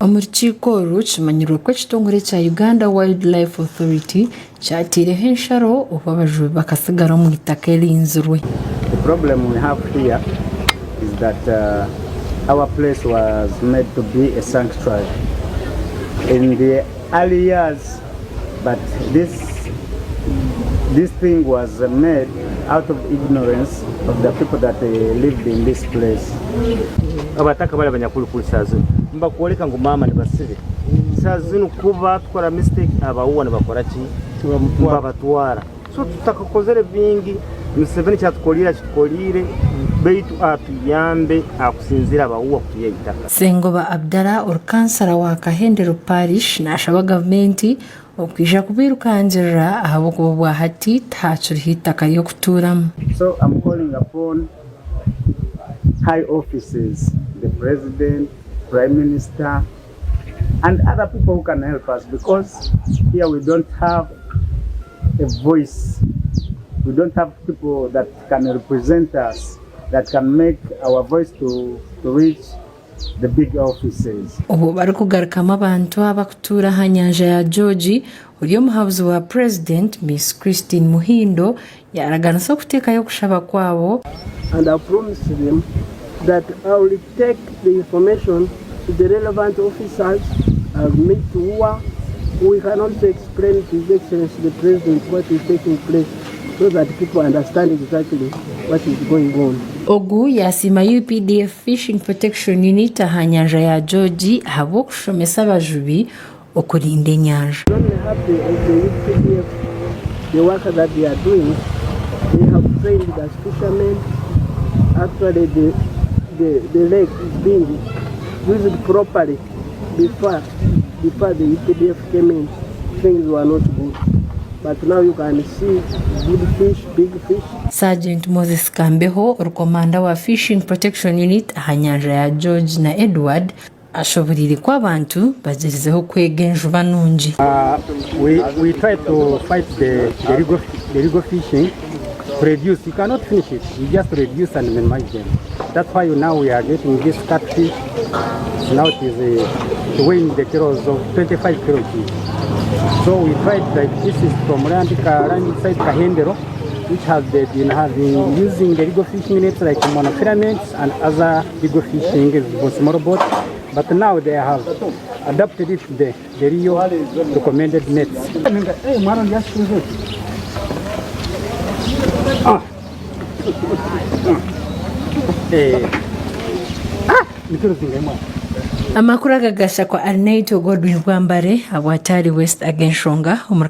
Omu rukiiko oru, kimanyirwe ku ekitongore ekya Uganda Wildlife Authority kyateireho ensharo obu abajubi bakasigara omu itaka erinzirwe. The problem we have here is that our place was made to be a sanctuary in the early years but this this thing was made out of ignorance of the people that lived in this place. Abataka bari abanyakurikuri saaha zinu nibakworeka ngu maama nibasibe saaha zinu kuba tukora mistake abawuwa nibakora ki nibabatwara so tutakakozere bingi Museveni ekyatukoriire akitukoriire beitu atuyambe akusinzire abawuwa kutuha eitaka. Ssengoba Abdallah ori kansara wa Kahendero Parish nashaba gavumenti okwija kubairukangirira ahabw'okuba obwahati tihakiriho eitaka ry'okutuuramu. So am calling upon high offices, the president, prime minister and other people who can help us because here we don't have a voice, we don't have people that can represent us, that can make our voice to, to reach the big offices. Obwo barikugarukamu abantu abakutuura aha nyanja ya George, ori omuhabuzi wa Purezidenti, Miss Christine Muhindo yaaraganisa okuteekayo okushaba kwabo. And I promised them that I will take the information to the relevant officers, I will meet UWA, we can also explain to His Excellency the President what is taking place so that people understand exactly what is going on. Ogu yaasiima UPDF Fishing Protection Unit aha nyanja ya George ahabw'okushomesa abajubi okurinda enyanja. Only happy of the UPDF the work that they are doing, they have trained as fishermen, actually the, the, the lake is being used properly before, before the UPDF came in, things were not good. But now you can see good fish, big fish. Sergeant Moses Kambeho ori komanda wa Fishing Protection Unit aha nyanja ya George na Edward ashoboreire ku abantu bagyerizeho kwega enjuba nungi. We, we try to fight the, the, illegal, the illegal fishing to reduce. You cannot finish it. You just reduce and minimize them. That's why now we are getting this catfish. Now it is weighing the kilos of 25 kilograms. So we tried like this is from land, land side Kahendero, which has been having using the illegal fishing nets like monofilaments and other illegal fishing with small boats. But now they have adapted it to the, the real recommended nets. Ah. Eh. Ah, Amakuru aga gashakwa Arinaitwe Godwin Bwambare ahabwa Tari West ag'enshonga omuri.